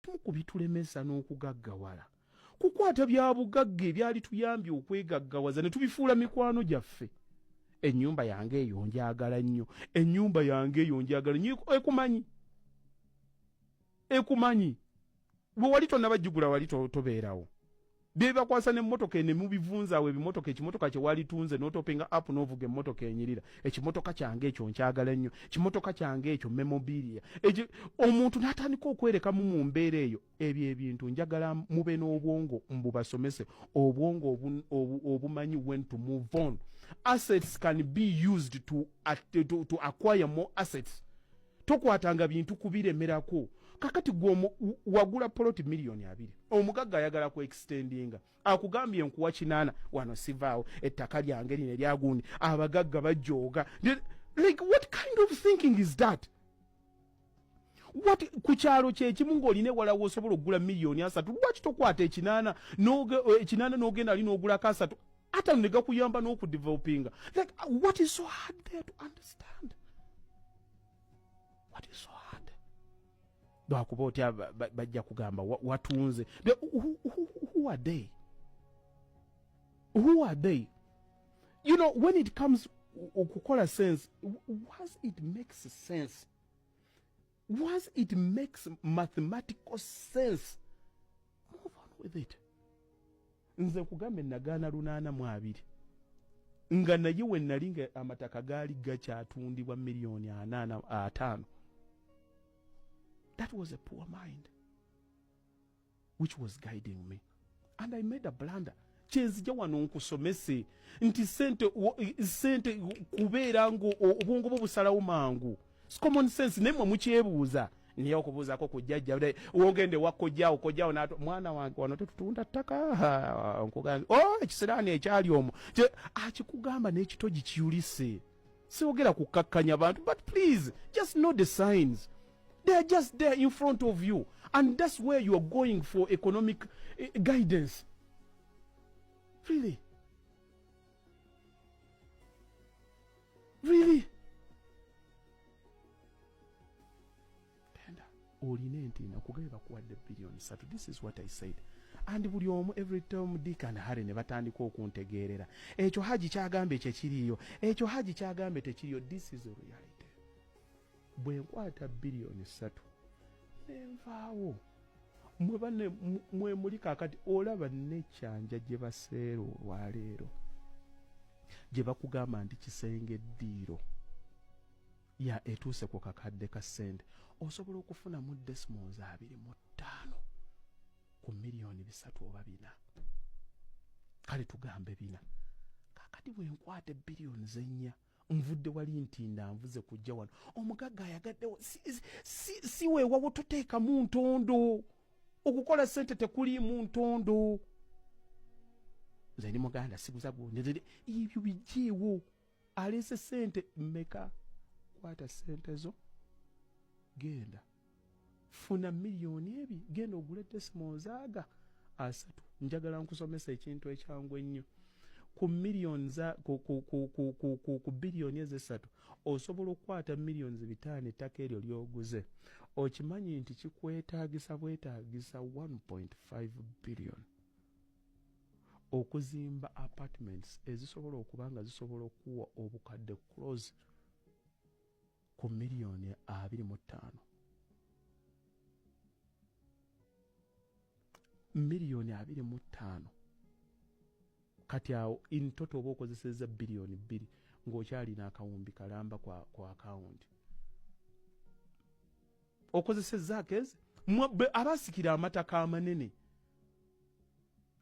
Ekimu ku bitulemesa n'okugaggawala kukwata bya bugagga ebyali tuyambye okwegaggawaza ne tubifuula mikwano gyaffe. Ennyumba yange eyo njagala nnyo, ennyumba yange eyo njagala nnyo. Ekumanyi, ekumanyi bwe wali tonnabajjugula, wali tobeerawo. Byebakwasa n'emmotoka ene mubivunzaawo ebimotoka. Ekimotoka kye walitunze n'otopinga up n'ovuga emmotoka enyirira. Ekimotoka kyange ekyo nkyagala nnyo, ekimotoka kyange ekyo memorabilia. Omuntu n'atandika okwerekamu mu mbeera eyo. Ebyo ebintu njagala mube n'obwongo mbubasomese, obwongo obumanyi when to move on. Assets can be used to acquire more assets. Tokwatanga bintu kubiremerako. Kakati gwe wagula poloti 20 miliyoni, omugagga ayagala ku extendinga, akugambye nkuwa 8, wano sivaawo, ettaka lyange lino eryagundi. Abagagga bajooga. Like, what kind of thinking is that? What ku kyalo kyekimu ng'olina ewala wosobola okugula 30 miliyoni, lwaki tokwata 8, 8 n'ogenda ali n'ogulako 30, 50 ne gakuyamba n'okudevelopinga? Like, what is so hard there to understand? What is so hard? Lwakuba otya bajja kugamba watunze. Who are they? Who are they? You know, when it comes okukola sense, once it makes sense, once it makes mathematical sense, move on with it. Nze kugambe nagaana 820, nga naye we nali nga amataka gaali gakyatundibwa 40 miliyoni 50. That was a poor mind which was guiding me, and I made a blunder. Kyenzija wano nkusomese nti sente kubeera nga obwongo bwo busalawo mangu. It's common sense, naye mwe mukyebuuza. Naye okubuuzaako ku jjajja, wogende wa kojjaawo, kojjaawo nato mwana wange, wano tetutunda ttaka. Nkugambye, o ekisiraani ekyali omwo akikugamba n'ekitogi kiyulise. Siwogera kukakkanya bantu, but please just know the signs. They are just there in front of you, and that's where you are going for economic guidance. Really, really. Genda olina entiina kugabe bakuwadde 3 biliyoni. This is what I said, and buli omu, every time Dick and Harry ne batandika okuntegeerera, ekyo Haji kyagambye kyekiriiyo, ekyo Haji kyagambye tekiriyo. This is reality. Bwe nkwata 3 biliyoni nenvaawo, mwe bane mwe muli kaakati olaba nekyanja gye baseera olwaleero gye bakugamba nti kisenge eddiiro ya etuuse ku kakadde ka ssente, osobola okufunamu decimals 25 ku 3 miliyoni oba 4, kale tugambe 4. Kaakati bwe nkwata 4 biliyoni, nvudde wali ntinda nvuze kujja wano, omugagga ayagaddewo si weewawo. Toteekamu ntondo. Okukola ssente tekuliimu ntondo. Nze ndi muganda, siguza gundi, ebyo bijeewo. Aleese ssente mmeka? Kwata ssente zo, genda funa miliyoni ebi, genda ogule decimals aga 30. Njagala nkusomesa ekintu ekyangu ennyo. Ku miliyoni za ku 3 biliyoni osobola okukwata 5 miliyoni. Ettaka eryo lyoguze, okimanyi nti kikwetaagisa bwetaagisa 1.5 billion okuzimba apartments ezisobola okuba nga zisobola okuwa obukadde close ku 25 miliyoni. 25 miliyoni. Kati awo in total oba okozesezza 2 biliyoni ng'okyalina akawumbi kalamba kwa akawunti. Okozesezzaako ezi abasikira amataka amanene,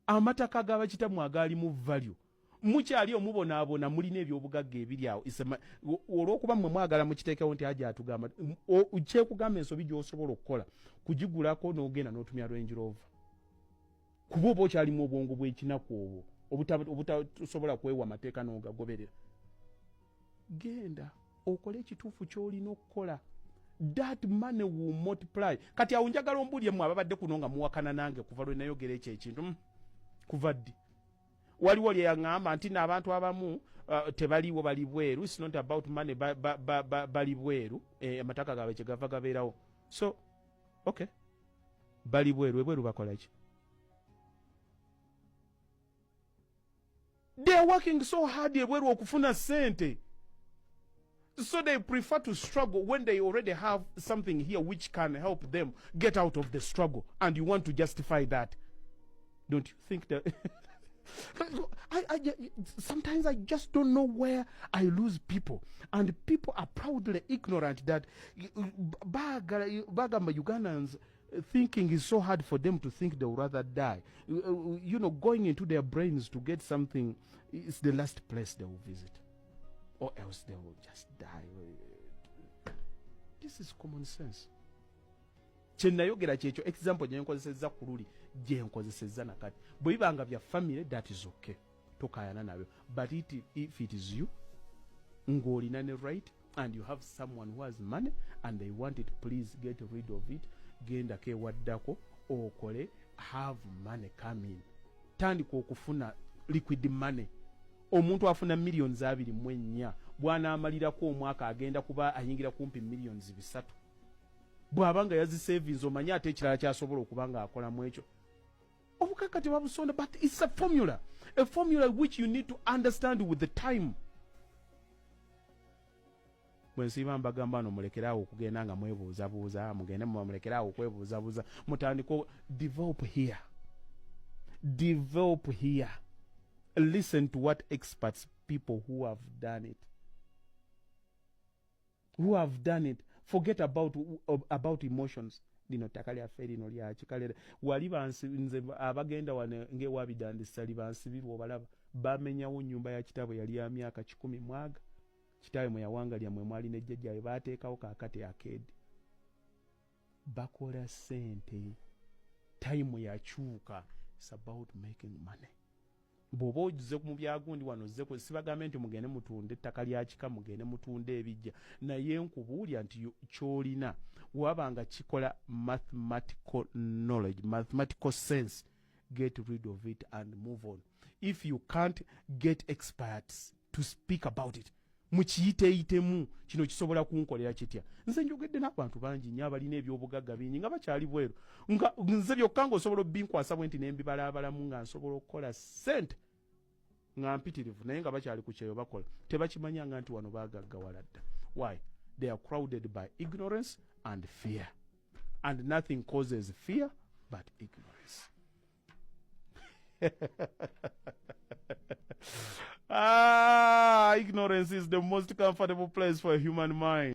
amataka g'abakitamu agaalimu value. Mukyali omubonaabona, mulina ebyobugagga ebiri awo. Olw'okuba mmwe mwagala mukiteekewo nti aja atugamba kyekugamba ensobi gy'osobola okukola kugigulako n'ogenda n'otumya Range Rover, kuba oba okyalimu obwongo bw'ekinaku obwo obutasobola kwewa mateeka n'ogagoberera. Genda okole ekituufu ky'olina okukola. That money will multiply. Kati awo njagala ombulye mmwe ababadde kuno nga muwakana nange kuva lwe nayogera ekyo ekintu. Kuva ddi? Waliwo lye yaŋŋamba nti n'abantu abamu tebaliwo, bali bweru. It's not about money, bali bweru, amataka gaabwe kyegava gabeerawo. So okay, Bali bweru, ebweru bakola ki? They are working so hard ebweru okufuna sente, so they prefer to struggle when they already have something here which can help them get out of the struggle, and you want to justify that. Don't you think that sometimes I just don't know where I lose people, and people are proudly ignorant that bagamba Ugandans thinking is so hard for them to think. They would rather die. Going into their brains to get something is the last place they will visit, or else they will just die. This is common sense. Kyenayogera kyekyo. Example gyenkozesezza ku luli, gyenkozesezza nakati. Bwe biba nga bya family, that is okay, tokayana nabyo. But if it is you ng'olina ne right and you have someone who has money and they want it, please get rid of it. Gendako ewaddako okole, have money coming, tandika okufuna liquid money. Omuntu afuna millions 24 bw'anaamalirako omwaka agenda kuba ayingira kumpi millions 300 bw'aba nga yazisavinze. Omanye ate ekirala kyasobola okuba nga akolamu ekyo. Obukaka tebabusonda, but it's a formula, a formula which you need to understand with the time. Bwe nsiiba mbagamba no mulekeraawo okugenda nga mwebuuzabuuza, mugende mulekeraawo okwebuuzabuuza, mutandike develop here, develop here. Listen to what experts, people who have done it, who have done it. Forget about emotions. Lino ttaka lyaffe, lino lyaki kale wali bansi. Nze abagenda wano ng'ewabidandisali bansibirwa, obalaba bamenyawo nnyumba ya kitaabwe yali ya myaka 100 mwaga kitaawe mwe yawanga lyammwe mwali nejjajjawe baateekawo. Kaakati akeedi bakola ssente, time yakyuka. It's about making money. Bw'oba ozze mu byagundi wano, ozze sibagambe nti mugende mutunde ettaka lya kika, mugende mutunde ebijja, naye nkubuulya nti ky'olina waba nga kikola mathematical knowledge, mathematical sense, get rid of it and move on. If you can't get experts to speak about it, mukiyiteeyitemu, kino kisobola kunkolera kitya? Nze njogedde n'abantu bangi nnyo abalina ebyobugagga bingi nga bakyali bweru, nga nze byokka ng'osobola obbinkwasa bwe nti nembibalaabalamu nga nsobola okukola ssente nga mpitirivu, naye nga bakyali ku kyeyo bakola, tebakimanyanga nti wano baagaggawala dda. Why? They are crowded by ignorance and fear, and nothing causes fear but ignorance. Ah, ignorance is the most comfortable place for a human mind.